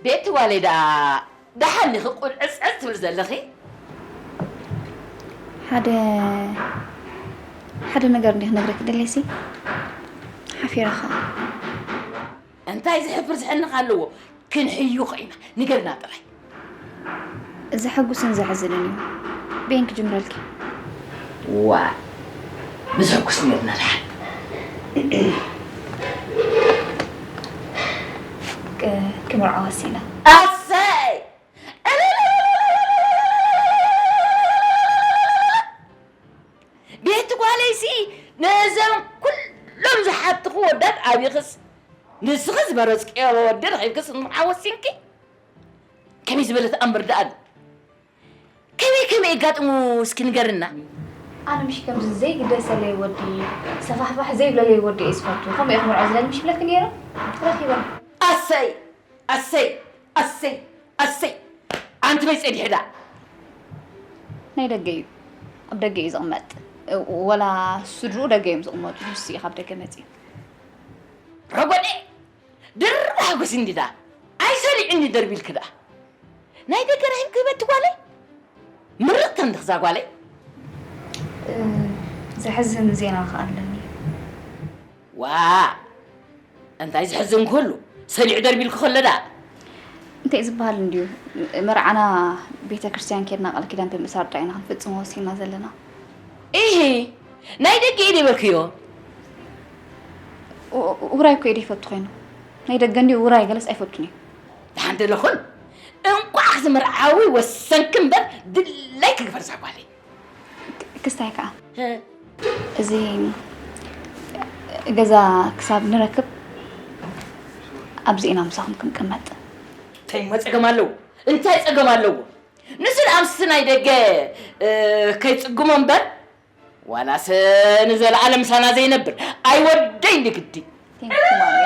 ቤቲ ጓለይ ደኣ ደሓን ዲኺ ቁልዕጽዕጽ ትብል ዘለኺ? ሓደ ሓደ ነገር እንዲህ ክነግረኪ ደለይሲ ሓፊረ ኸዓ። እንታይ ዝሕፍር ዝሕንኽ ኣለዎ? ክንሕዩ ኸኢና ንገርና ጥራይ። ዘሐጉስን ዘሕዝንን እዩ። በየን ክጅምረልኪ? ዋ ብዘሐጉስ ነርና ደሓን። ክ- ክምርዖ ወሲና። ኣሰይ! ቤቲ ጓለይሲ ነዞም ኩሎም ዝሓትኹ ወዳት ኣቢኽስ ንስኺ ዝመረጽክዮ ወዲ ረኺብክስ ንምርዓ ወሲንኪ? ከመይ ዝበለ ተኣምር ደኣ ኣሎ? ከመይ ከመይ ኣጋጥሙ እስኪ ንገርና። ኣነ ምሽ ከምዚ ዘይግደሰለይ ወዲ፣ ሰፋሕፋሕ ዘይብለለይ ወዲ እየ ዝፈቱ። ከምኡ እየ ክምርዖ ዝደሊ ምሽ ብለኪ ነይረ። ረኺበ። ኣሰይ! ኣሰይ! ኣሰይ! ኣሰይ! ኣንቲ በይ ጸኒሑ ደኣ? ናይ ደገ እዩ። ኣብ ደገ እዩ ዝቕመጥ። ወላ ስድርኡ ደገ እዮም ዝቕመጡ። ንሱ እዩ ካብ ደገ መጺኡ። ረጎዴ! ድርብ ሓጎስ እንዲ ደኣ። ኣይሰሊዑኒ ደርቢልኪ ደኣ። ናይ ደገ ረኺብኪ በቲ ጓለይ? ምርቕቲ እንድኺ እዛ ጓለይ። እ፣ ዘሕዝን ዜና ከኣ ኣለኒ። ዋእ! እንታይ ዘሕዝን ክህሉ? ሰሊዑ ደርቢልኪ ከሎ ደኣ? እንታይ ዝበሃል እንድዩ፣ መርዓና ቤተ ክርስቲያን ኬድና ቃል ኪዳን ብምእሳር ጥራይ ኢና ክንፍጽሞ ወሲንና ዘለና። ኢሂ! ናይ ደገ እየ ደይበልክዮ? ው-፣ ውራይ እኮ እየ ደይፈቱ ኮይኑ። ናይ ደገ እንድዩ ውራይ ገለስ ኣይፈቱን እየ። ደሓን ደለኹን፣ እንቋዕ ክዝምርዓዊ ወሰንኪ እምበር ድለይኪ ግበር እዛ ጓለይ። ክ-፣ ክስታይ ከኣ። እ። እዚ ገዛ ክሳብ ንረክብ ኣብዚ ኢና ምሳኹም ክንቅመጥ። እንታይ እሞ ጸገም ኣለዎ? እንታይ ጸገም ኣለዎ? ንሱ ደኣ ምስቲ ናይ ደገ፣ እ፣ ከይጽግሞ እምበር፣ ዋላስ ንዘለኣለም ምሳና ዘይነብር ኣይወደይ እንዲ ግዲ። Thank you, ማሚ።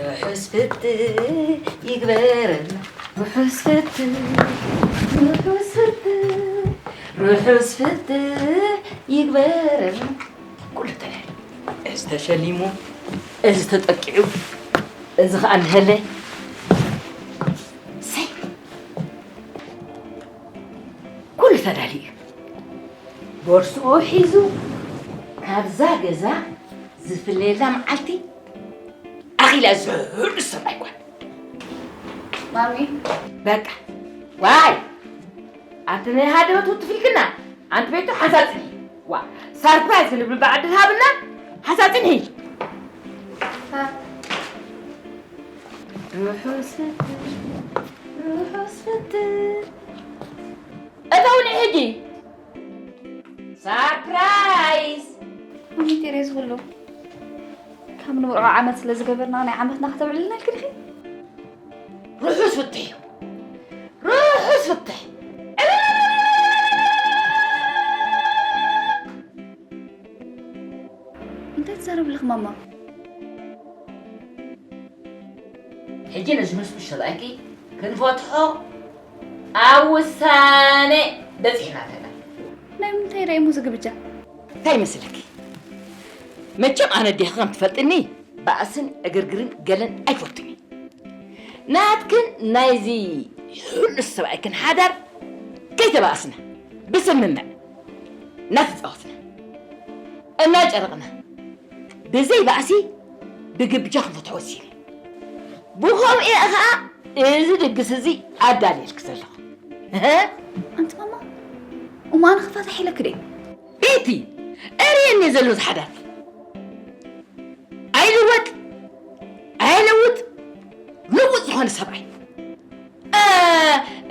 ርሑስ ፍትሕ ይግበረልና። ርሑስ ፍትሕ፣ ርሑስ ፍትሕ፣ ርሑስ ፍትሕ ይግበረልና። ኩሉ ተላልዩ፣ እዚ ተሸሊሙ፣ እዚ ተጠቂዑ፣ እዚ ኸኣ እንሀለ። ሰይ! ኩሉ ተዳልዩ እዩ። ቦርስኡ ሒዙ ካብዛ ገዛ ዝፍለየላ መዓልቲ ኣኺላ ዝሕሉ ሰብ ኣይኮን። ማሚ። በቃ። ዋይ! ኣንቲ ናይ ሃደበት ውትፍ ኢልክና። ኣንቲ ቤቱ ሓንሳብ ጽንሒ። ዋ፣ ሳርፕራይዝ ክንብል በዓል ድሃብና። ሓንሳብ ጽንሒ። ርሑስ ፍትሕ፣ ርሑስ ፍትሕ። እተውኒ ሕጂ። ሳርፕራይዝ! ማሚ ቴሬዝ ኩሉ ካብ ንመርዖ ዓመት ስለ ዝገበርና ናይ ዓመትና ከተብዕልና ኢልኪ ዲኺ? ርሑስ ፍትሕ እዩ። ርሑስ ፍትሕ። እንታይ ትዛረቢ ኣለኺ ማማ? ሕጂ ነዚ ምስምሽ ሰብኣይኪ ክንፈትሖ ኣብ ውሳነ በጺሕና ኣለና። ናይ ምንታይ ደኣ እሞ ዝግብጃ? እንታይ ይመስለኪ? መቸም ኣነ ኣዴኺ ከም ትፈልጥኒ ባእስን ዕግርግርን ገለን ኣይፈቱን እየ። ናትክን ናይዚ ይሕሉ ሰብኣይክን ሓዳር ከይተባእስና ብስምምዕ እናተፃወትና እናጨረቕና ብዘይ ባእሲ ብግብጃ ክንፈትሖ ወሲነ። ብኸምኡ እየ ኸዓ እዚ ድግስ እዚ ኣዳልየልኪ ዘለኹ። ኣንቲ ማማ፣ እሞ ኣነ ክፈታሕ ኢለኪ ድየ? ቤቲ፣ እርየኒ ዘሎ ዝሓዳር ኣይልወጥ ኣይለውጥ ልውጥ ዝኾነ ሰብኣይ እ፣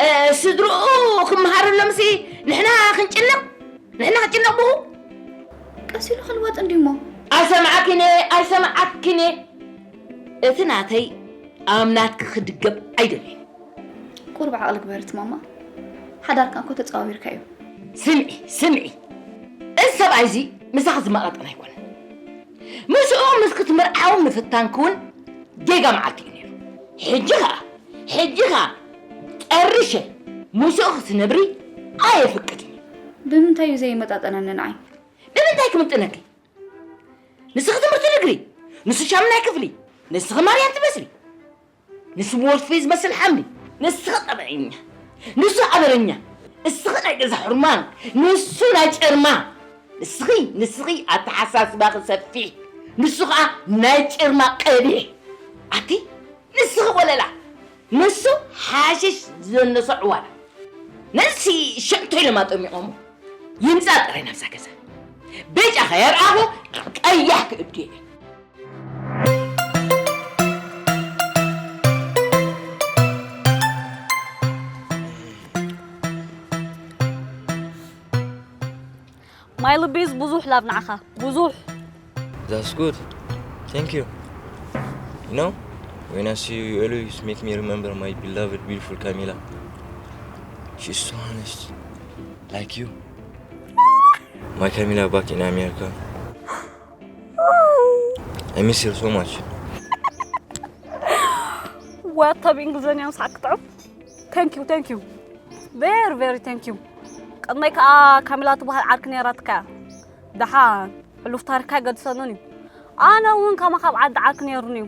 እ፣ ስድርኡ ክመሃረሎም ሲ ንሕና ክንጭነቕ ንሕና ክንጭነቕ ብኡ ቀስ ኢሉ ክልወጥ እንዲሞ ኣይሰምዓኪን እየ ኣይሰምዓኪን እየ እቲ ናተይ ኣብ ናትኪ ክድገም ኣይደልየን ቁሩብ ዓቕሊ ግበሪ እቲ ማማ ሓዳርካ እኮ ተፀዋዊርካ እዩ ስምዒ ስምዒ እዚ ሰብኣይ እዚ ምሳኺ ዝመጣጠን ኣይኮነን ምስኡ ምስ ክትምርዓው ምፍታንኪ እውን ጌጋ መዓልቲ እዩ ነይሩ ሕጂ ኸዓ ሕጂ ኸዓ ጨርሸ ምስኡ ክትነብሪ ኣየፍቅድን እዩ ብምንታይ እዩ ዘይመጣጠነኒ ንዓይ ንምንታይ ክምጥነኪ ንስኺ ትምህርቲ ድግሪ ንሱ ሻምናይ ክፍሊ ንስኺ ማርያም ትመስሊ ንሱ ሞልፊ ዝመስል ሓምሊ ንስኺ ጠበኛ ንሱ ኣበረኛ እስኺ ናይ ገዛ ሕርማን ንሱ ናይ ጨርማ ንስኺ ንስኺ ኣተሓሳስባኺ ሰፊሕ ንሱ ኸዓ ናይ ጭርማ ቀቢሕ ኣቲ ንስኺ ወለላ ንሱ ሓሽሽ ዘነሶ ዕዋላ ነዚ ሽዕቶ ኢሎም ኣጠሚቖሞ ይምፃእ ጥራይ ናብዛ ገዛ በጫ ከየርኣኹ ቀያሕ ክእብድ እየ My ልቢዝ ብዙሕ ላብ ንዓኻ ብዙሕ That's good. Thank you. You know, when I see you, you always make me remember my beloved, beautiful Camila. She's so honest, like you. My Camila back in America. I miss her so much. ወያታ ብእንግሊዝኛ ምሳዕ ክጥዕም Thank you, thank you. Very, very thank you. ቅድመይ ከዓ ካሚላ ትበሃል ዓርኪ ነይራትካ እያ። ደሓን ሕሉፍ ታሪክካ ኣይገድሰንን እዩ። ኣነ እውን ከማኻ ኣብ ዓዲ ዓርኪ ነይሩኒ እዩ።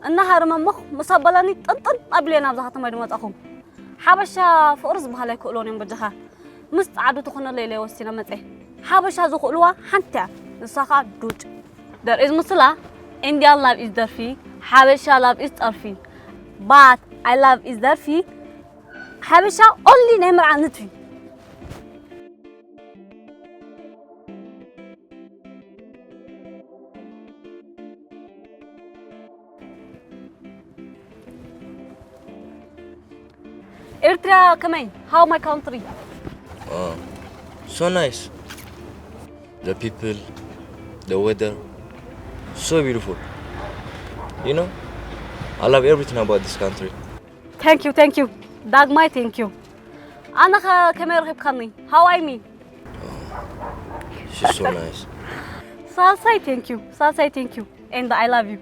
እናሃረመ እሞ ምስ ኣበለኒ ጥንጥን ኣቢለ ናብዛ ከተማ ድመፃኹ። ሓበሻ ፍቕሪ ዝበሃል ኣይክእሎን እዮም በጃኻ። ምስ ፃዓዱ ትኾነለይ ኢለ ወሲነ መፀ። ሓበሻ ዝኽእልዋ ሓንቲ እያ። ንሳ ከዓ ዱጭ። There is ምስላ Indian love is ደርፊ ሓበሻ love is ፀርፊ but I love is ደርፊ ሓበሻ only ናይ መርዓ ንትሪ ኤርትራ ከመይ? How my country? Oh, so nice. The people, the weather, so beautiful. You know, I love everything about this country. Thank you, thank you. ዳግማይ thank you. ኣነኸ ከመይ ረኺብካኒ? How I me? She's so nice. ሳልሳይ thank you. ሳልሳይ thank you. And I love you.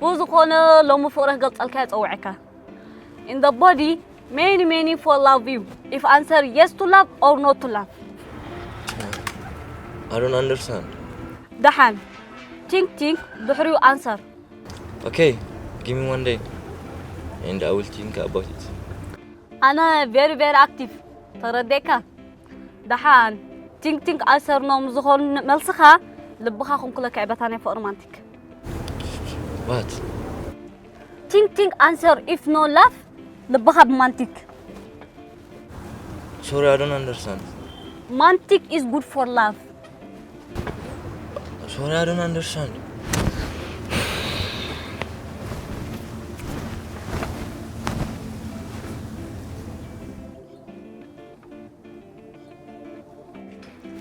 ብዝኾነ ሎሚ ፍቕሪ ክገልጸልካ እየ ጸዊዐካ። In the body, many many for love you. If answer yes to love or no to love. I don't understand. ደሓን think think ድሕሪኡ answer. Okay, give me one day and I will think about it. ኣነ very very active ተረዴካ። ደሓን think think answer no ምስ ዝኾን መልስኻ ልብኻ ክንኩለካ እየ በታ ናይ ፍቕሪ ማንቲክ። What? Think think answer if no love ልብኻ ብማንቲክ። Sorry, I don't understand. Mantic is good for love. Sorry, I don't understand.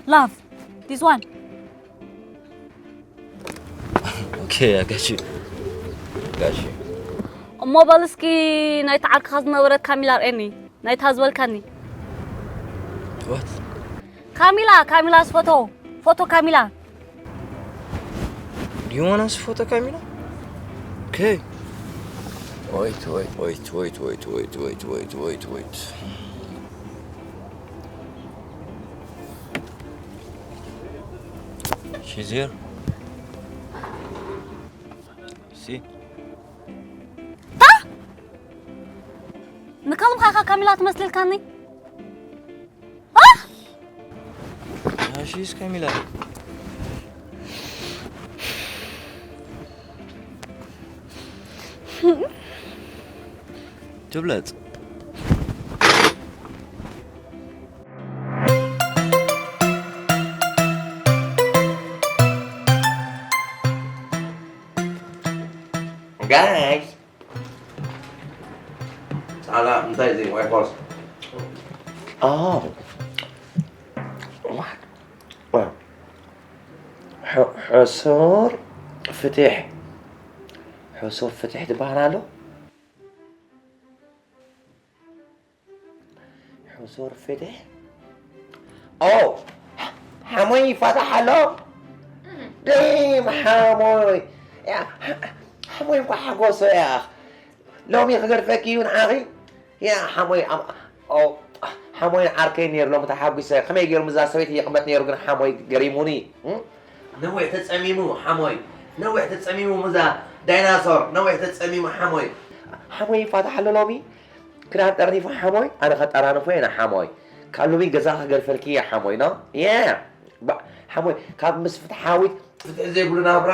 Love. This one. Okay, I got you. Got you. እሞ በል እስኪ ናይታ ዓርክኻ ዝነበረት ካሚላ ርኤኒ። ናይታ ዝበልካኒ። What? ካሚላ፣ ካሚላ ዝፈቶ። ፎቶ ካሚላ። Do you want us photo Camila? Okay. Wait, wait, wait, wait, wait, wait, wait, wait, wait, wait. She's here. See? ንካልም ኻኻ ካሚላ ትመስልልካኒ። ኣህ! እሺ እስከሚላ ትብለጽ። Guys. ጻዕዳ እንታይ እዚ ዋይት ሆርስ? Oh. What? Well. ح- حصور فتح. حصور فتح دبانا له. حصور فتح. Oh. ሓሞይ ይፋታሕ ኣሎ። ደም ሓሞይ። ያ፣ ሓሞይ እንኳ ሓጎሰ ያ። ሎሚ ክገድፈኪ እዩ ንዓኺ። ያ ሓሞይ ኣም- ኦ፣ ሓሞይ ዓርከይ ነይሩ ሎሚ ተሓጒሰ። ከመይ ገይሩ ምዛ ሰበይቲ ይቕመጥ ነይሩ ግን ሓሞይ ገሪሙኒ። እም? ነዊሕ ተጸሚሙ ሓሞይ። ነዊሕ ተጸሚሙ ምዛ ዳይናሶር። ነዊሕ ተጸሚሙ ሓሞይ። ሓሞይ ይፋታሕ ኣሎ ሎሚ። ክዳን ጠርኒፉ ሓሞይ። ኣነ ከጠራንፎ እየ ንሓሞይ። ካብ ሎሚ ገዛ ክገድፈልኪ እየ ሓሞይ። ኖ? የ። ባ- ሓሞይ ካብ ምስ ፍትሓዊት ፍትሒ ዘይብሉ ናብራ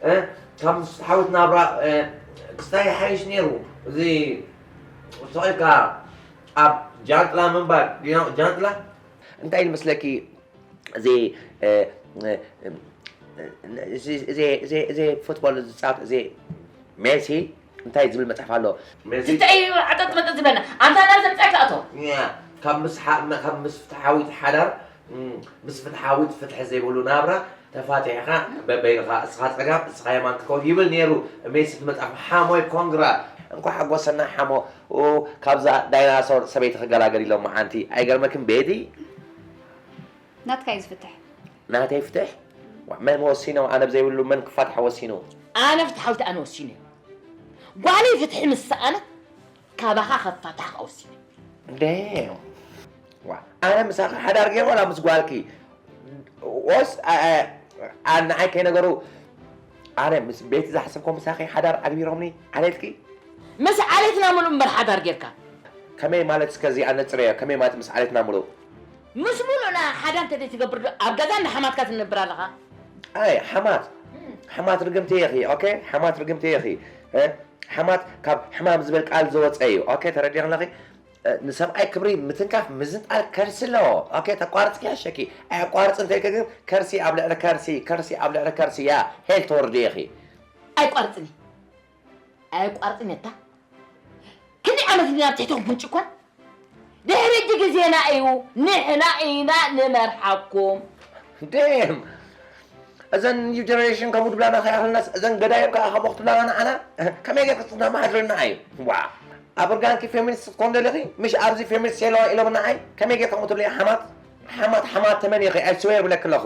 እ፣ ካብ ምስ ፍትሓዊት ናብራ እ፣ ክስታይ ይሓይሽ ነይሩ። እዚ ስቕ ኢልካ ኣብ ጃንጥላ ምንባር ዲኖ ጃንጥላ እንታይ ይመስለኪ? እዚ እ፣ እ፣ እዚ እዚ እዚ እዚ ፉትቦል ዝጻወት እዚ ሜሲ እንታይ ዝብል መጽሓፍ ኣሎ? ሜሲ እንታይ እዩ ዓጠጥ መጠጥ ዝበልና ኣንታ ናብ ዘምጻካ ኣቶ ያ ካብ ምስ ሓ- ካብ ምስ ፍትሓዊት ሓዳር እም፣ ምስ ፍትሓዊት ፍትሒ ዘይብሉ ናብራ ተፋቲሕኻ በበይንኻ እስኻ ጸጋም እስኻ የማን ክትከውን ይብል ነይሩ ሜሲ እቲ መጽሓፍ ሓሞይ ኮንግራ እንኳ ሓጎሰና ሓሞ ኡ፣ ካብዛ ዳይናሶር ሰበይቲ ክገላገል ኢሎም መዓንቲ ኣይገርመክን ቤቲ ናትካ እዩ ዝፍትሕ ናተይ ፍትሕ ዋ፣ መን ወሲኖ ኣነ ብዘይብሉ መን ክፋትሐ ወሲኑ ኣነ ፍትሓዊት ኣነ ወሲነ ጓለይ ፍትሒ ምስ ሰኣነት ካባኻ ከፋታሕ ወሲነ ደም ዋ ኣነ ምሳኺ ሓዳር ገይረ ዋላ ምስ ጓልኪ ወስ ንዓይ ከይነገሩ ኣነ ምስ ቤቲ ዝሓሰብኮ ምሳኺ ሓዳር ኣግቢሮምኒ ዓሌትኪ ምስ ዓሌትና ምሉእ እምበር ሓዳር ጌርካ ከመይ ማለት እስከ እዚኣ ነፅረዮ ከመይ ማለት ምስ ዓሌትና ምሉእ ምስ ሙሉእና ሓደ እንተ ዘይትገብር ዶ ኣብ ገዛ እንዳ ሓማትካ ትነብር ኣለኻ? ኣይ ሓማት ሓማት ርግምቲ ኢኺ ኦኬ ሓማት ርግምቲ ኢኺ እ? ሓማት ካብ ሕማም ዝበል ቃል ዝወፀ እዩ ኦኬ ተረዲኽለኺ እ፣ ንሰብኣይ ክብሪ ምትንካፍ ምዝንጣል ከርሲ ኣለዎ ኦኬ ተቋርፅኪ ሕሸኪ ኣየቋርፅ እንተይከ ግን ከርሲ ኣብ ልዕሊ ከርሲ ከርሲ ኣብ ልዕሊ ከርሲ ያ ሄል ተወርዲ ኢኺ ኣይቋርፅኒ ኣይቋርፅኒ እታ ክንደይ ዓመት ኢና ኣብ ትሕቲ ክንጭኮን ድሕሪ ሕጂ ግዜና እዩ ንሕና ኢና ንመርሓኩም ደም እዘን ኒው ጀነሬሽን ከምኡ ድብላና ከይኣኽልናስ እዘን ገዳይም ከኣ ከምኡ ክትብላና ንዓና ከመይ ጌርካ ክትናማሓድረና እዩ ዋ ኣብ እርጋንኪ ፌሚኒስት ክትኮን ደሊኺ ምሽ ኣብዚ ፌሚኒስት የለዋ ኢሎም ንዓይ ከመይ ጌርካ ከምኡ ትብለያ ሓማት ሓማት ሓማት ተመን ኢኺ ኣይስወ የብለኪ ኣለኹ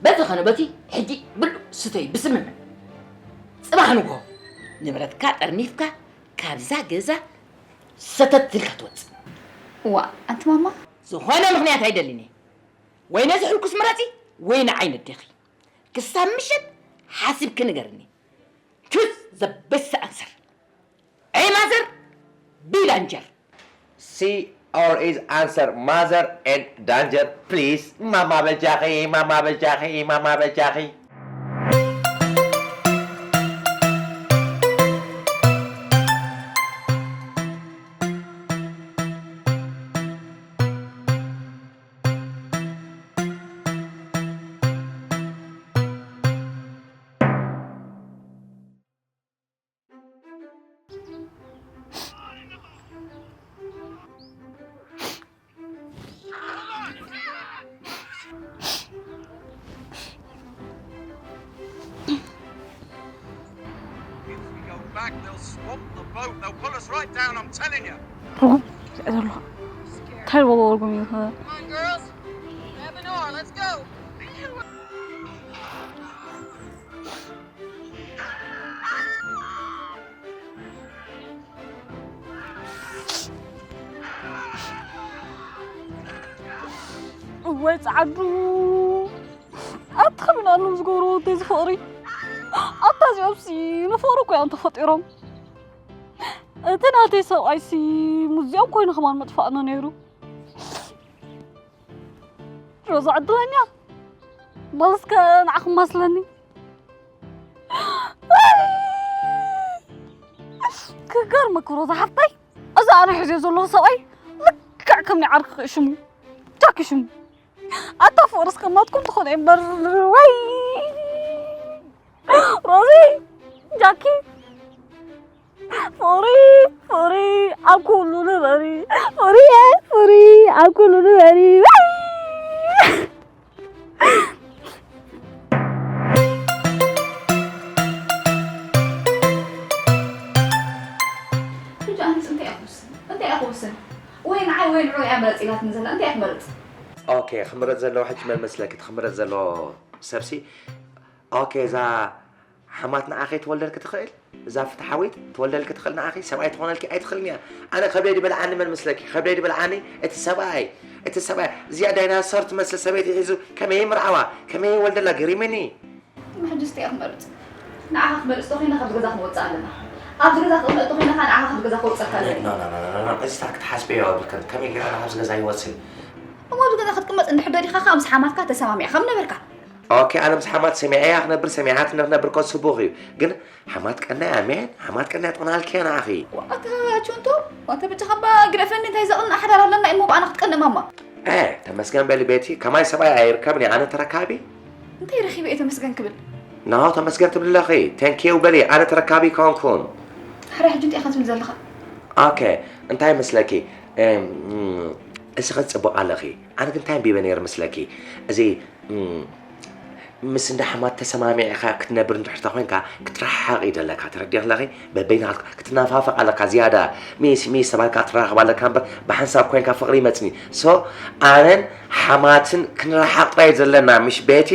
በዚ ኸነ በቲ ሕጂ ብሉ ስተይ ብስምምዕ ጽባሕ ንግሆ ንብረትካ ጠርኒፍካ ካብዛ ገዛ ሰተት ኢልካ ትወጽእ። ዋ ኣንቲ ማማ ዝኾነ ምኽንያት ኣይደልን እየ። ወይ ነዚ ሕልኩስ ምረጺ ወይ ንዓይ ነዴኺ። ክሳብ ምሸት ሓሲብኪ ንገርኒ። Choose the best answer. A mother, B danger. C or is answer mother and danger please ማማ በጃኺ ማማ በጃኺ ማማ በጃኺ If we go back, they'll swamp the boat. They'll pull us right down, I'm telling you. ርጉም ዘሎ እንታይ ዝበልዎ ርጉም እዩ Come on, girls. Grab an oar. Let's go. እወይ ፃዓዱ ኣታ ከመይ ኢሎም ዝገብርዎ እንተዚ ፍቕሪ ኣታ እዚኦምሲ ንፍቕሪ እኮ እዮም ተፈጢሮም እቲ ናተይ ሰብኣይሲ ሙዚኦም ኮይኑ ከማን መጥፋእና ነይሩ። ሮዛ ዕድለኛ። በል እስከ ንዓኹም ማስለኒ። ክገርመኪ ሮዛ ሓፍተይ፣ እዚ ኣነ ሒዘዮ ዘለኹ ሰብኣይ ልክዕ ከም ናይ ዓርኪ ክእሽሙ። ጃኪ ሽሙ። ኣታ ፍቕሪ እስከ ናትኩም ትኾነ እምበር። ወይ ሮዚ፣ ጃኪ፣ ፍቕሪ፣ ፍቕሪ ኣብ ኩሉ ንበሪ። ፍቕሪየ፣ ፍቕሪ ኣብ ኩሉ ንበሪ። ወይ! ሕጂ ኣነስ እንታይ እየ ክውስን? እንታይ እየ ክውስን? ወይ ንዓይ ወይ ንዑ እያ ምረጽ ኢላትኒ ዘላ፣ እንታይ እየ ክመርጽ? ኦኬ፣ ክምረጽ ዘለዎ ሕጂ መን መስለኪ? እቲ ክምረጽ ዘለዎ ሰብሲ፣ ኦኬ፣ እዛ ሓማት ንዓኺ ትወልደልኪ ትኽእል? እዛ ፍትሓዊት ትወልደልኪ ትኽእል ንዓኺ? ሰብኣይ ትኾነልኪ ኣይትኽእልን እያ። ኣነ ከብደይ ድበልዓኒ መን መስለኪ? ከብደይ ድበልዓኒ እቲ ሰብኣይ። እቲ ሰብኣይ፣ እዚኣ ዳይናሶር ትመስል ሰበይቲ ሒዙ ከመይ ይምርዓዋ? ከመይ ይወልደላ? ገሪሙኒ። እሞ ሕጂ እንታይ እየ ክመርጽ? ንዓኻ ክመርጽ ተኾይነ ካብዚ ገዛ ክንወጽእ ኣለና። ኣብዚ ገዛ ክቕመጥ ተኾይነ ኸኣ ንዓኻ ካብዚ ገዛ ከውጸካ ኣለኒ። ኖ፣ ኖ፣ ኖ፣ ኖ፣ ኖ፣ እዚ ክትሓስብዮ የብልክን። ከመይ ጌረ ኣነ ካብዚ ገዛ ይወጽእ? እሞ ኣብዚ ገዛ ክትቅመጥ እንድሕር ደሊኻ ኸኣ ምስ ሓማትካ ተሰማሚዕካ ምነበርካ። ኦኬ፣ ኣነ ምስ ሓማት ሰሚዐያ ክነብር፣ ሰሚዓትኒ ክነብር እኮ ጽቡቕ እዩ። ግን ሓማት ቀናያ፣ ሜን፣ ሓማት ቀናያ ጥቕናልኪ እያ ንዓኺ። ዋእ፣ ኣታ ቹንቶ፣ ዋተ ብቻ ኻባ ግደፈኒ፣ እንታይ ዘቕንእ ሓዳር ኣለና እሞ ብኣና ክትቀንእ ማማ። እ፣ ተመስገን በሊ ቤቲ፣ ከማይ ሰብኣይ ኣይርከብን እየ፣ ኣነ ተረካቢ። እንታይ ረኺበ እየ ተመስገን ክብል? ኖ፣ ተመስገን ትብሊ ኣለኺ። ቴንኪዩ በሊ፣ ኣነ ተረካቢ ኮንኩን። ሕራይ ሕጂ እንታይ ኢኻ ትብል ዘለኻ? ኦኬ፣ እንታይ መስለኪ? እም፣ እስኺ ጽቡቕ ኣለኺ። ኣነ ግን እንታይ ኣንቢበ ነይረ መስለኪ? እዚ፣ እም፣ ምስ እንዳ ሓማት ተሰማሚዕካ ክትነብር እንድሕር ተኾይንካ፣ ክትረሓቕ እዩ ዘለካ። ተረዲእኺ ኣለኺ? በበይንኻ ክትናፋፈቕ ኣለካ ዝያዳ። ሚስ፣ ሚስ ተባልካ ክትራኸብ ኣለካ እምበር፣ ብሓንሳብ ኮይንካ ፍቕሪ ይመጽኒ። ሶ፣ ኣነን ሓማትን ክንረሓቕ ጥራይ እዩ ዘለና፣ ምሽ ቤቲ?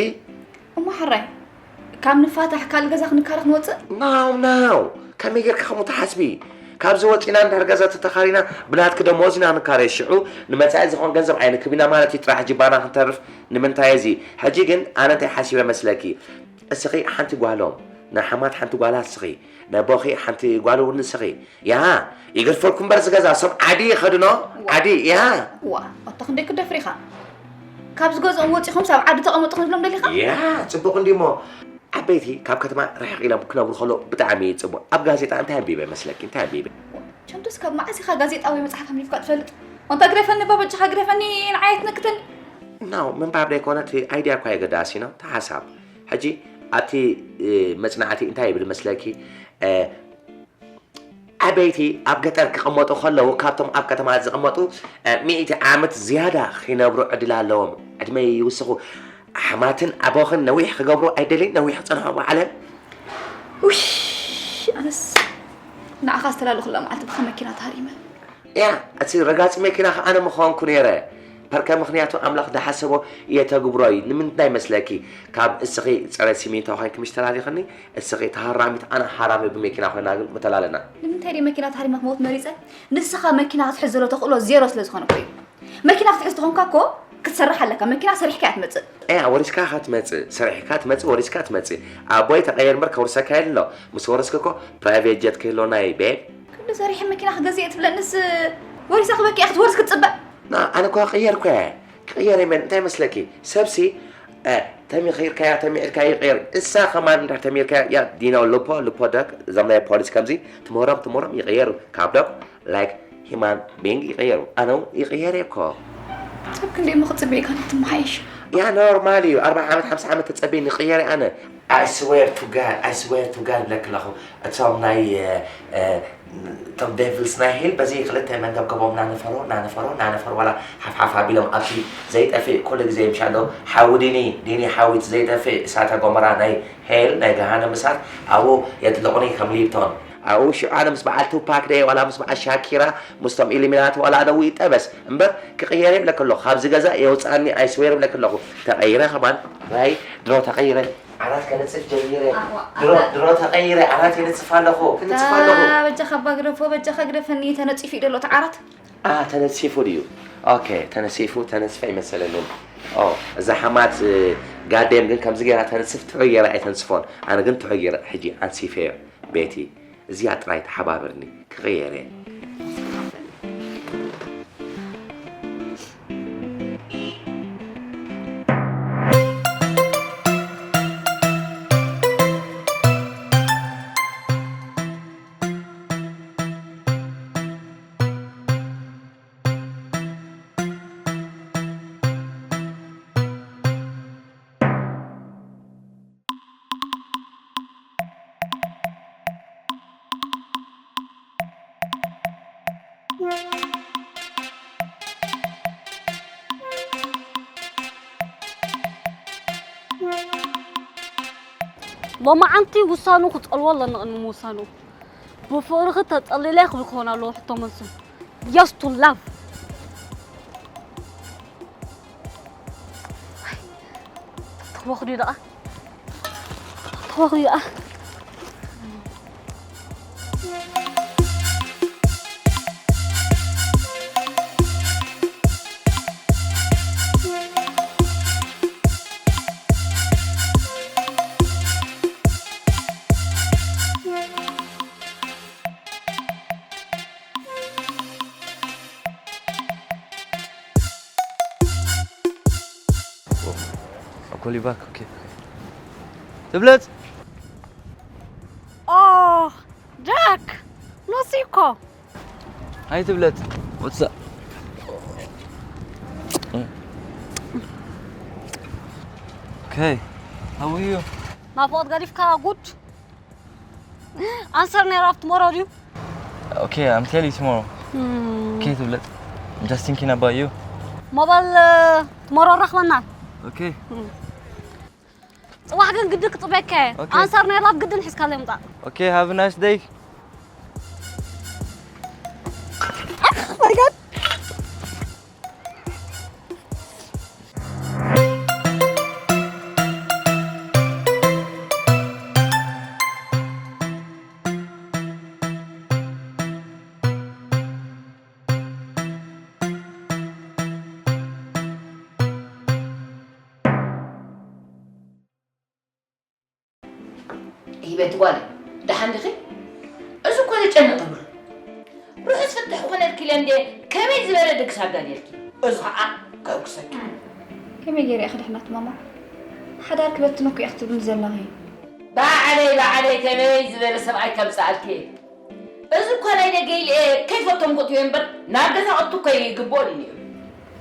እሞ ሕራይ፣ ካብ ንፋታሕ ካልእ ገዛ ክንካረ ክንወጽእ? ናው፣ ናው! ከመይ ጌርካ ከምኡ ትሓስቢ? ካብዚ ወጺና እንድሕር ገዛ ተተኻሪና ብናትኪ ደሞዝ ኢና ንካረ። ሽዑ ንመጻኢ ዝኾን ገንዘብ ኣይንክብ ኢና ማለት እዩ፣ ጥራሕ ጅባና ክንተርፍ። ንምንታይ እዚ? ሕጂ ግን ኣነ እንታይ ሓሲበ መስለኪ? እስኺ ሓንቲ ጓሎም፣ ንሓማት ሓንቲ ጓላ እስኺ፣ ነቦኺ ሓንቲ ጓል እውን እስኺ። ያ፣ ይገድፈልኩም እምበር እዚ ገዛ፣ ሰብ ዓዲ ይኸድኖ፣ ዓዲ፣ ያ። ዋ፣ ኣታ ክንደይ ክደፍር ኢኻ? ካብ ዝገዝኦም ወጺኹም ሳብ ዓዲ ተቐመጡ ክንብሎም ደሊኻ? ያ፣ ጽቡቕ እንድዩ እሞ። ዓበይቲ ካብ ከተማ ርሕቕ ኢሎም ክነብሩ ከለዉ ብጣዕሚ እዩ ጽቡቕ። ኣብ ጋዜጣ እንታይ ኣንቢበ መስለኪ? እንታይ ኣንቢበ? ቸንቶስ ካብ መዓስ ኢኻ ጋዜጣ ወይ መጽሓፍ ኣንቢብካ ትፈልጥ? ኣንታ ግደፈኒ እባ በጃኻ ግደፈኒ፣ ንዓይ ኣይትነክተኒ። ናው፣ ምንባብ ደይኮነ እቲ ኣይድያ እኳ ኣገዳሲ ነው፣ እቲ ሓሳብ። ሕጂ ኣብቲ፣ እ፣ መጽናዕቲ እንታይ ይብል መስለኪ? እ፣ ዓበይቲ ኣብ ገጠር ክቕመጡ ከለዉ፣ ካብቶም ኣብ ከተማ ዝቕመጡ፣ እ፣ ሚእቲ ዓመት ዝያዳ ኺነብሩ ዕድል ኣለዎም። ዕድመ ይውስኹ። ኣሕማትን ኣቦኽን ነዊሕ ክገብሩ ኣይደልዩን፣ ነዊሕ ክጸንሑ ኣብ ዓለም። ውሽ፣ ኣነስ ንዓኻ ዝተላለኹላ መዓልቲ ብኻ መኪና ተሃሪመ። ያ፣ እቲ ረጋጺ መኪና ኸኣ ኣነ ምኾንኩ ነይረ። ፐርከ ምኽንያቱ ኣምላኽ ዝሓሰቦ የተግብሮ እዩ። ንምንታይ መስለኪ? ካብ እስኺ ጸረ ሲሚንቶ ኾይንኪ ምሽ ተላሊኽኒ፣ እስኺ ተሃራሚት ኣነ ሃራሚ ብመኪና ኮይና ግን ምተላለና። ንምንታይ ድየ መኪና ተሃሪመ ክመውት መሪጸ? ንስኻ መኪና ክትሕዝ ዘሎ ተኽእሎ ዜሮ ስለ ዝኾነ እኮ እዩ። መኪና ክትሕዝ ተኾንካ እኮ ክትሰርሕ ኣለካ። መኪና ሰሪሕካ እያ ትመጽእ። እያ፣ ወሪስካ ኢኻ ትመጽእ፣ ሰሪሕካ ትመጽእ፣ ወሪስካ ትመጽእ። ኣቦይ ተቐየር እምበር ከውርሰካ የለ። ምስ ወረስክ እኮ ፕራይቬት ጀት ክህልወና እዩ፣ ቤብ። ክንዲ ሰሪሐ መኪና ክገዝእ እየ ትብለንስ ወሪሳ ክበኪ እያ ክትወርስ ክትጽበ። ና፣ ኣነ እኮ ክቕየር እኮ እየ። ክቕየር እየ መን፣ እንታይ መስለኪ? ሰብሲ፣ እ፣ ተሚኺርካያ፣ ተሚዕርካያ ይቕየር። እሳ ከማን እንድሕር ተሚርካያ፣ ያ፣ ዲኖ ልፖ፣ ልፖ ደክ፣ እዞም ናይ ፖሊስ ከምዚ፣ ትምህሮም፣ ትምህሮም ይቕየሩ። ካብ ደክ፣ ላይክ፣ ሂማን ቢንግ ይቕየሩ። ኣነ እውን ይቕየር እየ እኮ። ሰብ ክንደይ እሞ ክጽበ ኢልካ ንክትመሓየሽ? ያ፣ ኖርማል እዩ። ኣርብዓ ዓመት፣ ሓምሳ ዓመት ተጸቢኒ ይቕየር እየ ኣነ። I swear to God, I swear to God እብለኪ ኣለኹ። እቶም ናይ፣ እ፣ እ፣ እቶም ዴቭልስ ናይ ሄል በዚ ክልተ መንገብገቦም እናነፈሩ፣ እናነፈሩ፣ እናነፈሩ ዋላ ሓፍሓፍ ኣቢሎም ኣብቲ ዘይጠፍእ ኩሉ ግዜ ምሻ ኣለዉ። ሓዊ ዲኒ፣ ዲኒ ሓዊ እቲ ዘይጠፍእ እሳተ ጎመራ ናይ ሄል፣ ናይ ገሃነም እሳት ኣብኡ የጥልቑኒ ከም ሊፕቶን። ኣብኡ ሽዑ ኣነ ምስ በዓል ቱፓክ ደየ ዋላ ምስ በዓል ሻኪራ፣ ምስቶም ኢሉሚናቲ ዋላ ኣነ እውን ይጠበስ እምበር ክቕየር እየ እብለኪ ኣለኹ። ካብዚ ገዛ የውፅኣኒ፣ I swear እብለኪ ኣለኹ። ተቐይረ ከማን፣ ራይ ድሮ ተቐይረ። ዓራት ከነጽፍ ጀሚረ። ኣዋ፣ ድሮ፣ ኣታ ድሮ ተቐይረ፣ ዓራት የነጽፍ ኣለኹ። ክነጽፍ ኣለኹ። ኣታ በጃኻ እባ ግደፎ፣ በጃኻ ግደፈኒ፣ ተነጺፉ እዩ ደሎ እቲ ዓራት። ኣ፣ ተነጺፉ ድዩ? ኦኬ፣ ተነጺፉ፣ ተነጽፈ ኣይመሰለንን። ኦ፣ እዛ ሓማት፣ እ፣ ጋዴም ግን ከምዚ ገይራ ተነጽፍ፣ ትሑት ገይራ ኣይተንጽፎን። ኣነ ግን ትሑት ገይረ ሕጂ ኣንጺፈዮ፣ ቤቲ። እዚኣ ጥራይ ተሓባበርኒ፣ ክቕየር እየ። ሎማዓንቲ ውሳኑ ክጸልዎ ኣለኒ ቅድሚ ምውሳኑ። ብፍቕርኺ ተጸሊለ ክብል ክኾን ኣለዎ ሕቶ መልሱ። Yes to love። ተኽበኽዱ ደኣ። ተኽበኽዱ ደኣ። I'll call you back, okay? ትብለጽ። Oh, Jack! No siko! Hi ትብለጽ. What's up? Okay, how are you? ናፍቆት ገዲፍካ ጉድ። Answer ነይራ of tomorrow ድዩ? Okay, I'm tell you tomorrow. Okay ትብለጽ. I'm just thinking about you. ሞባይል tomorrow ራኽበና። Okay. ጽባሕ ግን ግድን ክጽበየካ እየ። Okay. Answer ነይራ ግድን ሒዝካለይ ምጻእ። Okay, have a nice day. Oh my God. ሂበት ጓል፣ ደሓን ዲኺ? እዚ እኮ ዘጨንቕ እምበር። ርሑስ ፍትሕ ክኾነልኪ ኢለ እንደ ከመይ ዝበለ ድግስ ኣዳልየልኪ። እዚ ኸዓ ከውክሰኪ። ከመይ ገይረ እየ ክድሕናት ማማ? ሓዳር ክበትን እኮ እየ ክትብልኒ ዘለኺ። ባዕለይ፣ ባዕለይ ከመይ ዝበለ ሰብኣይ ከምፅኣልኪ እየ። እዚ እኮ ናይ ደገ ኢለ እየ ከይፈተንኩት እየ እምበር ናብ ገዛ ቅቱ እኮ ይግብኦ ኢሉ እዩ።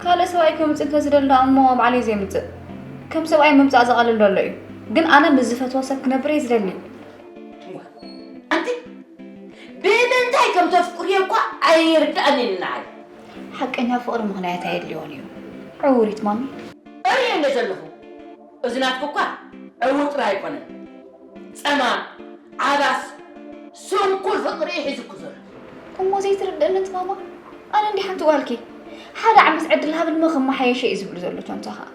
ካልእ ሰብኣይ ከምፅእ እንተዝደሊ ደኣ እሞ ባዕለይ ዘየምፅእ። ከም ሰብኣይ ምምፃእ ዝቐልል ዘሎ እዩ። ግን ኣነ ምስ ዝፈትዎ ሰብ ክነብር እየ ዝደሊ። እዋ፣ ኣንቲ ብምንታይ ከም ተፍቅርዮ እኳ ኣይርድኣንን ንዓይ። ሓቀኛ ፍቕሪ ምኽንያት ኣየድልዮን እዩ። ዕውሪት ማሚ። እርእዮ እንደ ዘለኹ፣ እዚ ናትኪ እኳ ዕውር ጥራይ ኣይኮነን። ጸማም፣ ዓባስ፣ ስንኩል ፍቕሪ እዩ ሒዙኪ ዘሎ። እሞ ዘይትርድእኒ ኣንቲ ማማ? ኣነ እንዲ ሓንቲ ጓልኪ፣ ሓደ ዓመት ዕድል ሃብኒ እሞ ክመሓየሸ እዩ ዝብሉ ዘሎ ቶንታ ኸኣ።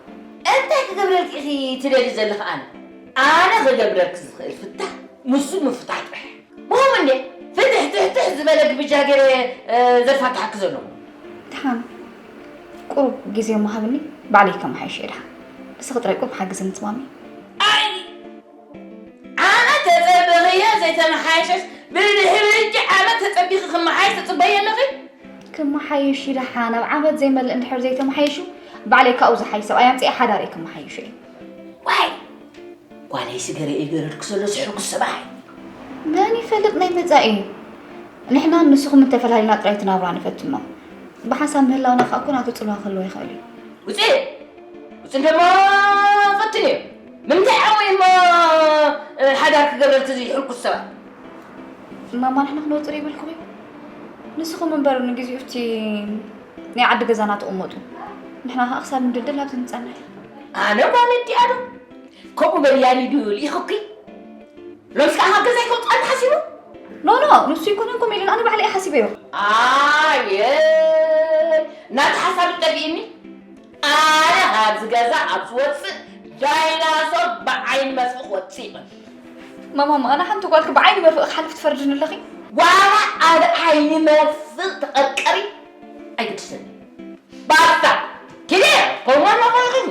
እንታይ ክገብረልኪ ኢኺ ትደሊ ዘለኺ ኣነ? ኣነ ክገብረልኪ ዝኽእል ፍታሕ፣ ንሱ ምፍታሕ ጥራሕ። ብኸምኡ እንዴ ፍትሕ ትሕትሕ ዝበለ ግብጃ ገይረ፣ እ፣ ዘፋትሓኪ ዘለኹ። ደሓን ቁሩብ ግዜ እሞ ሃብኒ፣ ባዕለይ ከመሓይሽ እየ ደሓን። ንስኺ ጥራይ ቁሩብ ሓግዝኒ ትማሚ። ኣይ፣ ዓመት ተጸበኽዮ ዘይተመሓየሸስ፣ ብድሕሪ ሕጂ ዓመት ተጸቢኺ ክመሓየሽ ትጽበዪ ኣለኺ? ክመሓየሽ እዩ ደሓን፣ ኣብ ዓመት ዘይመልእ እንድሕር ዘይተመሓይሹ፣ ባዕለይ ካብኡ ዝሓይሽ ሰብኣይ ኣምጺኤ ሓዳረይ ክመሓይሾ እየ። ዋይ! ጓለይ ስገረ እዩ ገረድኩ ዘሎ ዝሕርኩስ ሰብኣይ። መን ይፈልጥ ናይ መጻኢ? ንሕናን ንስኹም እንተፈላሊና ጥራይ እቲ ናብራ ንፈትኖ። ብሓንሳብ ምህላውና ከኣ እኮ ናቱ ጽልዋ ክህልዎ ይኽእል እዩ። ውጽእ! ውጽእ እንደሞ ፈትን እዩ። ንምንታይ ዓው እሞ፣ እ፣ ሓዳር ክገብረልኪ እዚ ሕርኩስ ሰብኣይ? እማማ ንሕና ክንወጽእ ይብልኩም እዩ። ንስኹም እምበር ንግዚኡ እቲ ናይ ዓዲ ገዛና ትቕመጡ። ንሕና ከኣ ክሳብ ንድልድል ኣብዚ ንጸንሕ። ኣነ ጓል እንዲኣ ዶ? ከምኡ በልያኒ ድዩ ልኢኹኪ? ሎምስ ከኣ ካብ ገዛይ ከውጽኣኒ ሓሲቡ? ኖ፣ ኖ፣ ንሱ ኣይኮነን ከምኡ ኢሉኒ፣ ኣነ ባዕለይ እየ ሓሲበዮ። ኣየ፣ ናቲ ሓሳብ ጠፊእኒ። ኣነ ካብዚ ገዛ ኣብ ዝወጽእ ዳይናሶር ብዓይኒ መርፍእ ክወጽእ ይኽእል። ማማ፣ ኣነ ሓንቲ ጓልኪ ብዓይኒ መርፍእ ክሓልፍ ትፈርድኒ ኣለኺ? ዋላ ኣብ ዓይኒ መርፍእ ተቐርቀሪ ኣይግድሰኒ። ባስታ! ኪዲ! ከምኡ ኣለኹ ኢኺ።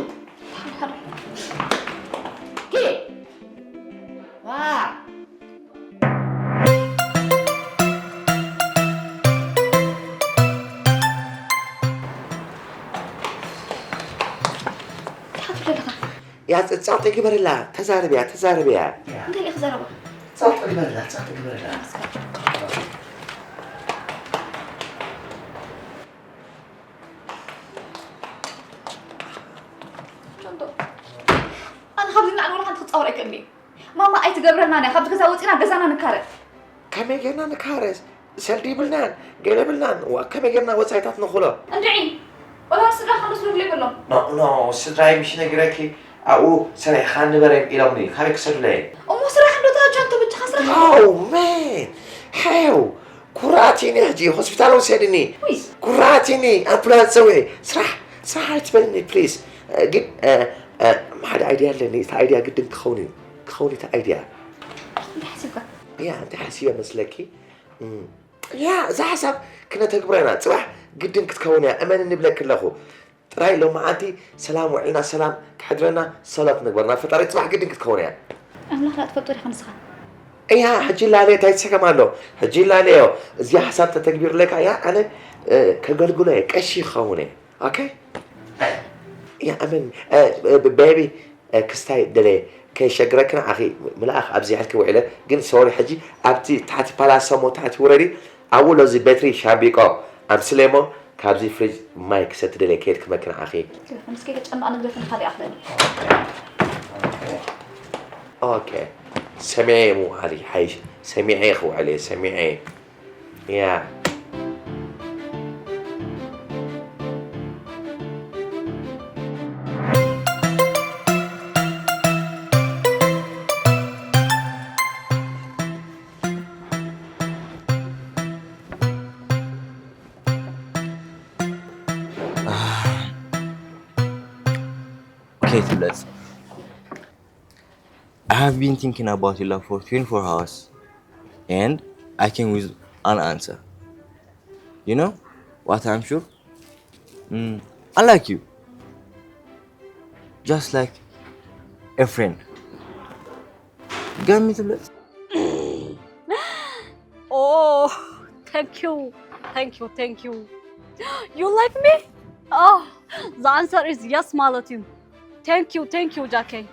ኪዲ! ዋ! ያ ጸ-፣ ጸቕጢ ግበርላ፣ ተዛረብያ፣ ተዛረብያ። ያ። እንታይ ኢኺ ዘረባ? ጸቕጢ ግበርላ፣ ጸቕጢ ግበርላ። ጆንቶ፣ ኣነ ካብዚ ንላዕሊ ወላ ሓንቲ ክጻወር ኣይክእልን እየ። ማማ ኣይትገብረልናን እያ። ካብዚ ገዛ ወጺና ገዛና ንካረ። ከመይ ጌርና ንካረስ? ሰልዲ ይብልናን፣ ገለ ይብልናን። ዋ፣ ከመይ ጌርና ወጻኢታት ንኽሎ? እንድዒ፣ ወላ ስድራ ክንዶ ስለ ዘይብሎም። ኖ፣ ኖ፣ ስድራይ ምሽ ነጊረኪ፣ ኣብኡ ሰሪሕኻ ንበረም ኢሎምኒ። ካበይ ክሰዱለይ? እሞ ስራሕ እንዶ ተሃጅ ኣንተ ብቻኻ ስራሕ። Oh man! ሓው! ኩርዓት እኒ ሕጂ ሆስፒታል ወሰድኒ። ውይ። ኩርዓት እኒ ኣምቡላንስ ጸውዒ። ስራሕ፣ ስራሕ ኣይትበልኒ ፕሊዝ። ግን እ፣ እ፣ ሓደ ኣይድያ ኣለኒ። እቲ ኣይድያ ግድን ክኸውን እዩ። ክኸውን እዩ እቲ ኣይድያ። እንታይ ሓሲብካ? ያ፣ እንታይ ሓሲበ መስለኪ? እም፣ ያ፣ እዛ ሓሳብ ክነተግብራ ኢና። ጽባሕ ግድን ክትከውን እያ። እመን ንብለኪ ኣለኹ። ጥራይ ሎማዓንቲ ሰላም ውዕልና ሰላም ክሕድረና ጸሎት ንግበር ናብ ፈጣሪ። ጽባሕ ግድን ክትከውን እያ። ኣምላኽ ዳኣ ትፈልጦ ዲኻ ንስኻ? እያ፣ ሕጂ ላለ እንታይ ትሰከም ኣሎ? ሕጂ ላለዮ። እዚኣ ሓሳብ ተተግቢርለካ እያ፣ ኣነ እ፣ ከገልግሎ እየ፣ ቀሺ ክኸውን እየ። ኦኬ? እያ፣ ኣመን። እ፣ እ፣ ቤቢ፣ እ፣ ክስታይ ደለየ ከይሸግረኪ ንዓኺ ምልኣኽ ኣብዚሐልኪ ውዒለ። ግን ሶሪ፣ ሕጂ ኣብቲ ታሕቲ ፓላሶ እሞ ታሕቲ ውረዲ። ኣብኡ ሎዚ በትሪ ሻምቢቆ ኣምስለ እሞ ካብዚ ፍሪጅ ማይ ክሰቲ ደልየ ከይድ ክመኪ ንዓኺ። ምስ ከይተጨንቕ ኣነ ግደፈኒ ካልእ ኣኽለኒ። ኦኬ። ሰሚዐ እየ ምውዓል ይሓይሽ። ሰሚዐ እየ ክውዕል እየ፣ ሰሚዐ እየ። ያ። Okay, ትብለጽ። I have been thinking about you love for twenty-four hours and I came with an answer. You know what I'm sure? Mm, I like you. Just like a friend. ገሚ ትብለጽ። Oh, thank you, thank you, thank you. You like me? Oh, the answer is yes ማለት እዩ። Thank you, thank you ጃከይ።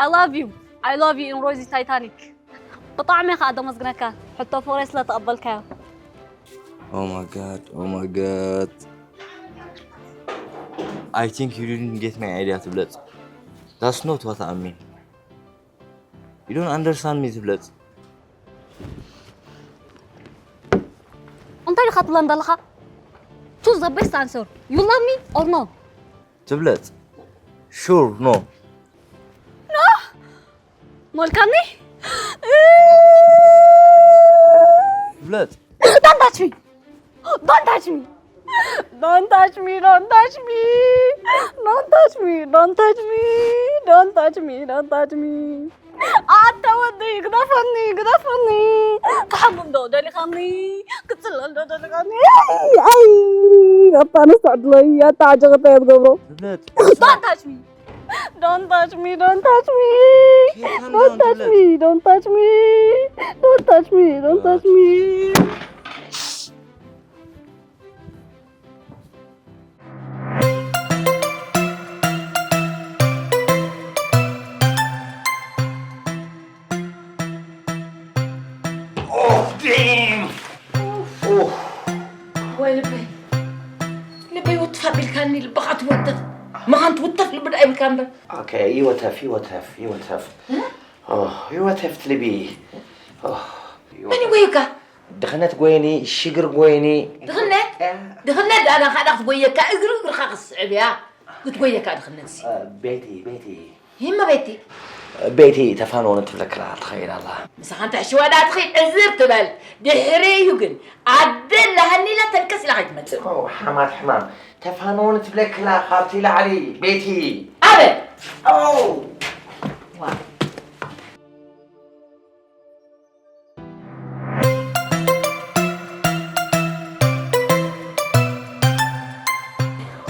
I love you, I love you in Rosie Titanic. ብጣዕሚ እየ ከዓ ደመስግነካ ሕቶ ፍቕረይ ስለ ተቐበልካዮ። Oh my god, oh my god. I think you didn't get my idea ትብለጽ። That's not what I mean. You don't understand me ትብለጽ። እንታይ ኢኻ ትብለን ዘለኻ? Choose the best answer. You love me or no? ትብለጽ። Sure, no. No? ሞልካኒ? ትብለጽ። Don't touch me. Don't touch me. Don't touch me, don't touch me. Don't touch me, don't touch me. Don't touch me, don't touch me. ኣታ ወደይ ግደፈኒ፣ ግደፈኒ። ክሓሙ እንዶ ደሊኻኒ፣ ክጽለል ዶ ደሊኻኒ። ኣይ፣ ኣይ፣ ኣታ ነስተዕድለይ፣ ኣታ ዓጀቐታ እያ ትገብሮ። ትብለጽ። Don't touch me. Don't touch me, don't touch me. Okay, calm Don't down, touch Juliet. me, don't touch me. Don't touch me, don't touch me. Oh, damn! Oh. ወይ ልበይ፣ ልበይ ውትፍ ኣቢልካኒ፣ ልብኻ ትወተፍ። መኻን ትውተፍ ልቢ ደኣ ይብልካ እምበር። ኦኬ፣ ይወተፍ፣ ይወተፍ፣ ይወተፍ። ኦ፣ ይወተፍ ልቢ። ኦ፣ መን ይጎዩካ? ድኽነት ጎይኒ፣ ሽግር ጎይኒ። ድኽነት? ድኽነት ደኣ ናኻ ደኣ ክትጎየካ፣ እግሪ እግርኻ ክትስዕብ እያ። ክትጎየካ ድኽነት ሲ። ቤቲ፣ ቤቲ። ይመ ቤቲ። ቤቲ ተፋንወኒ ትብለክላ ትኸይድ ኣላ። ምሳኻ እንተ ሕሽዋ ደኣ ትኸይድ ዕዝር ትበል። ድሕሪ እዩ ግን ኣደ ኣላሃኒ ኢላ ተንከስ ኢላ ከይትመጽእ። ኦ፣ ሓማት ሕማም። ተፋንወኒ ትብለክላ ካብቲ ላዕሊ ቤቲ። ኣበይ? ኦ! ዋ።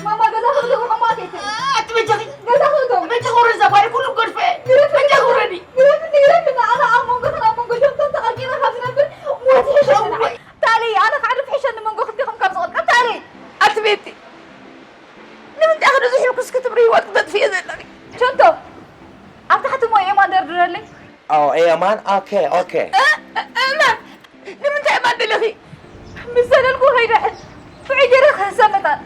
ማማ ገዛ ክእትው ሕማቕ እየ። ኣቲ በጃኺ ገዛ ክእትው በጃኺ ውረዲ፣ እዛ ጓል ኩሉ ገድፈ። በጃኺ ውረዲ። ግደፍኒ፣ ግደፍኒ። ኣነ ኣብ መንጎኽን ኣብ መንጎ ጆንቶን ተቐርቂረ ካብ ዝነብር ሞት ይሕሸኒ ንዓይ። ታሊ፣ ኣነ ክዓርፍ ይሕሸኒ መንጎ ክልቴኹም ካብ ዝቕጥቀጥ። ታሊ። ኣቲ ቤቲ፣ ንምንታይ ኢኺ ነዚ ሕልኩስ ክትብሪ ህይወት ክተጥፍኢ ዘለኺ? ጆንቶ፣ ማን ኦኬ ኦኬ እማን ንምንታይ እማን ደለኺ? ምስ ዘለልኩ ከይድሕን ብዕይ ገይረ ክህሰብ መታን።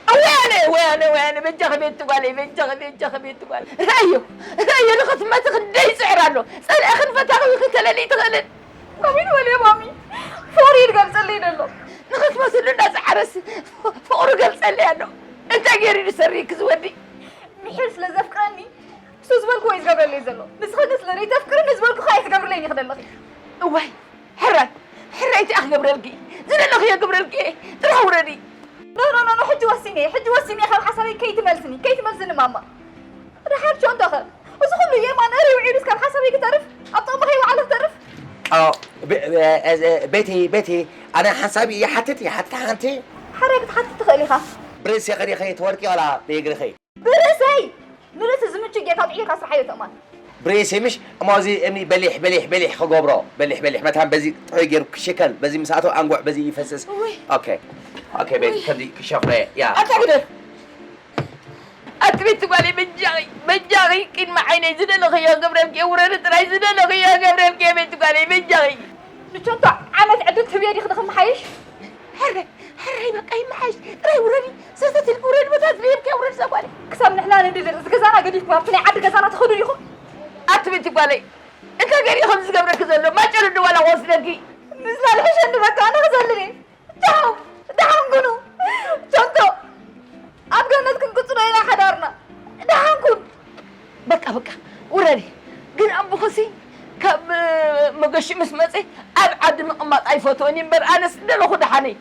ወያነ ወያነ ወያነ በጃኺ ቤት ጓለይ በጃኺ በጃኺ ቤት ጓለይ ራዮ ራዮ ንኸትመቲ ክንደይ ይፅዕር ኣሎ። ፀልእኽን ፈታኺ ክተለሊ ትኽእልን ከመይ ንበልዮ ማሚ? ፍቕሪ ይገልፀለይ ደሎ። ንኽትመትሉ እንዳፀዓረስ ፍቕሩ ገልፀለይ ኣሎ። እንታይ ገይሩ እዩ ዝሰርይክ ዝወዲ? ምሒር ስለ ዘፍቅረኒ እሱ ዝበልኩዎ እዩ ዝገብረለይ ዘሎ። ንስኺ ግን ስለ ዘይተፍቅርኒ ዝበልኩ ከዓ ኣይትገብርለይን ኢኺ ዘለኺ። እዋይ ሕራይ ሕራይ እንታይ ክገብረልኪ? ዝደለኽዮ ክገብረልኪ እየ። ጥራሕ ውረዲ። ኖ ኖ ኖ ኖ ሕጂ ወሲነ እየ ሕጂ ወሲነ እየ ካብ ሓሳበይ ከይትመልስኒ ከይትመልስኒ ማማ። ደሓር ቸንቶኸ እዚ ኩሉ የማን ሪ ውዒሉስ ካብ ሓሳበይ ክተርፍ ኣብ ጥቕሚ ከይወዓለ ክተርፍ። ኦ፣ ቤ- ቤ- ቤቲ ቤቲ ኣነ ሓንሳብ ይሓትት ይሓትት ሓንቲ ሓራይ ክትሓትት ትኽእል ኢኻ። ብሬስ የኸዲኸ ትወድቂ ዋላ ብእግርኺ ብርእሰይ ንርእሲ ዝምቹ ጌርካ ጥዒርካ ስርሓዮ ተእማን። ብሬስ ምሽ እሞ እዚ እምኒ በሊሕ በሊሕ በሊሕ ክገብሮ በሊሕ በሊሕ መታን በዚ ጥዑይ ገይሩ ክሽከል በዚ ምስ ኣተው ኣንጉዕ በዚ ይፈስስ። ኦኬ ኦኬ ቤቲ ከምዚ ክሸፍረ ያ ኣታ ግደፍ ኣቲ ቤቲ ጓለይ በጃኺ በጃኺ ቅድሚ ዓይነይ ዝደለኽዮ ገብረልኪ ውረዲ ጥራይ ዝደለኽዮ ገብረልኪ ቤቲ ጓለይ በጃኺ። ንቸንቶ ዓመት ዕድል ትብዮ ዲኺ ንኽመሓይሽ? ሕራይ ሕራይ በቃ ይመሓይሽ ጥራይ ውረዲ ሰተት ኢልኪ ውረዲ በታ ዝደየብክያ ውረዲ እዛ ጓለይ። ክሳብ ንሕና ንድልር እዚ ገዛና ገዲፍኩም ኣብቲ ናይ ዓዲ ገዛና ትኸዱ ዲኹም? ኣቲ ቤቲ ጓለይ እንታይ ገይሩ እዩ ከምዚ ዝገብረኪ ዘሎ? ማጨሎ ድዋላ ክወስደኪ? ምስላ ልሕሸኒ በቃ ኣነ ክዘልል እየ። ቻው ደሓን ኩኑ ቸንቶ ኣብ ገነት ክንቅጽሎ ኢና ሓዳርና ደሓን ኩን። በቃ በቃ ውረዲ ግን ኣቦኽሲ ካብ መገሺ ምስ መጸ ኣብ ዓዲ ምቕማጥ ኣይፈትወን እዩ እምበር ኣነስ ደለኹ ደሓነይ።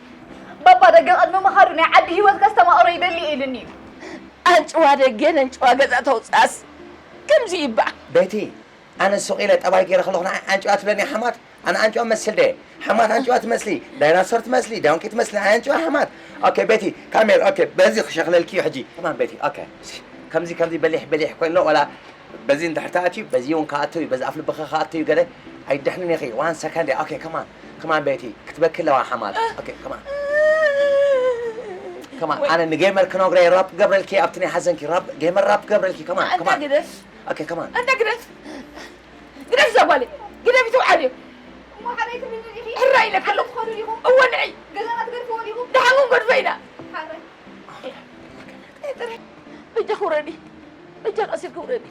ባባ ደገ ቅድሚ ምኻዱ ናይ ዓዲ ህይወት ከስተማቕሮ ይደሊ ኢሉኒ እዩ። ኣንጭዋ ደገ ነንጭዋ ገዛ ተውፅኣስ ከምዚ ይባዕ። ቤቲ ኣነ ሱቕ ኢለ ጠባይ ገይረ ከለኹ ንዓይ ኣንጭዋ ትብለኒ ሓማት ኣነ ኣንጭዋ መስል ደ ሓማት ኣንጭዋ ትመስሊ ዳይናሶር ትመስሊ ዳንኪ ትመስሊ ኣንጭዋ ሓማት ኦኬ ቤቲ ካሜር ኦኬ በዚ ክሸኽለልኪ እዩ ሕጂ ከማን ቤቲ ኦኬ ከምዚ ከምዚ በሊሕ በሊሕ ኮይንሎ ወላ በዚ እንድሕር ተኣትዩ በዚ እውን ከኣትው እዩ በዚ ኣፍ ልብኺ ከኣትው እዩ ገለ ኣይድሕንን ኢኺ ዋን ሰከንድ ኦኬ ከማን ከማን ቤቲ ክትበኪ ኣለዋ ሓማት ኦኬ ከማን ከማን ኣነ ንጌመር ክነግረ ራፕ ገብረልኪ ኣብቲ ናይ ሓዘንኪ ራፕ ጌመር ራፕ ገብረልኪ ከማን ከማን ኦኬ ከማን ኣንታ ግደፍ ግደፍ እዛ ጓለይ ግደፊ ትውዓል እዩ እሞ ሓረይ ትብልኒ ዲኺ ሕራይ ኢለካ ኣለኹ ትኸዱ ዲኹም እወ ንዒ ገዛና ትገድፍዎ ዲኹም ደሓን ክንገድፎ ኢና ሓረይ በጃ ክውረዲ በጃ ቀሲልኪ ውረዲ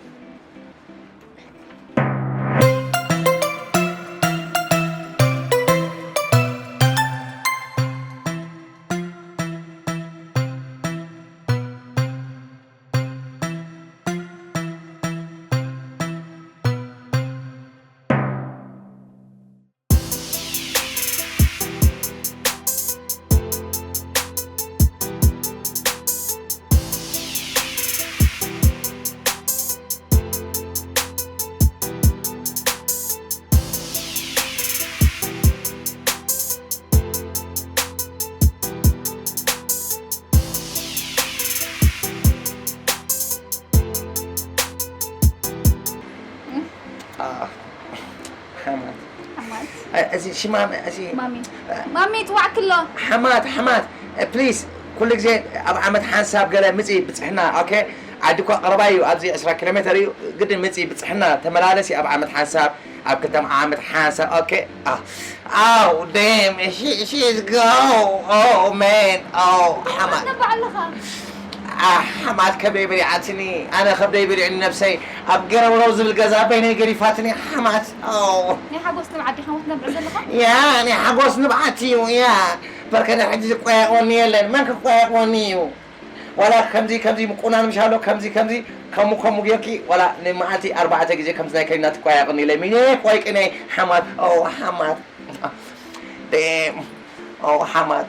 እዚ ሽማም እዚ ማሚ ማሚ ትዋዕክሎ ሓማት ሓማት ፕሊስ ኩሉ ግዜ ኣብ ዓመት ሓንሳብ ገለ ምፂ ብፅሕና ኦኬ ዓዲ እኳ ቀረባ እዩ ኣብዚ ዕስራ ኪሎ ሜትር እዩ ግድን ምፂ ብፅሕና ተመላለሲ ኣብ ዓመት ሓንሳብ ኣብ ክልተ ዓመት ሓንሳብ ኦኬ ኣው ደም ሺዝ ጎ ኦ መን ኦ ሓማት ሓማት ከብደይ በሊዓትኒ ኣነ ከብደይ በሊዕኒ ነብሰይ ኣብ ገረውረው ዝብል ገዛ በይነይ ገዲፋትኒ ሓማት ናይ ሓጎስ ንብዓት ዲኻ ትነብዕ ዘለኻ? ያ ናይ ሓጎስ ንብዓት እዩ ያ በርከ ናይ ሕጂ ዝቆያየቕወኒ የለን መን ክቆያየቕወኒ እዩ ዋላ ከምዚ ከምዚ ምቁናን ምሽ ኣሎ ከምዚ ከምዚ ከምኡ ከምኡ ጌርኪ ዋላ ንመዓልቲ ኣርባዕተ ግዜ ከምዚ ናይ ከኒና ትቆያየቕኒ ኢለ ሚኔ ቆይቂ ናይ ሓማት ኦ ሓማት ኦ ሓማት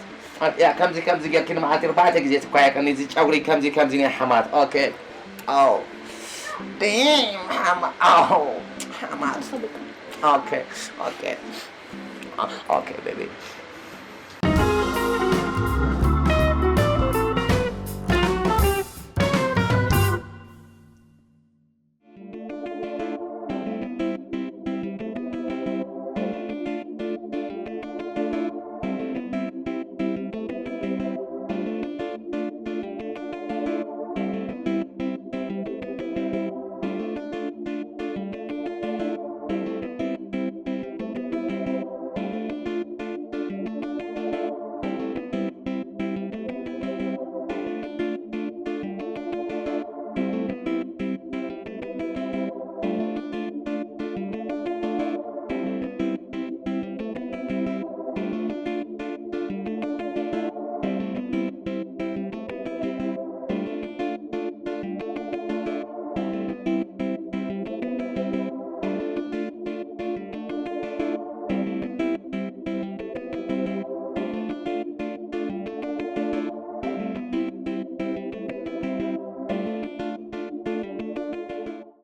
ያ ከምዚ ከምዚ ጌርኪ ንመዓልቲ ኣርባዕተ ግዜ ትኳየቅኒ እዚ ጨጉሪ ከምዚ ከምዚ ናይ ሓማት ኦኬ ኣው ዴም ሓማ ኣው ሓማት ኦኬ ኦኬ ኦኬ ቤቢ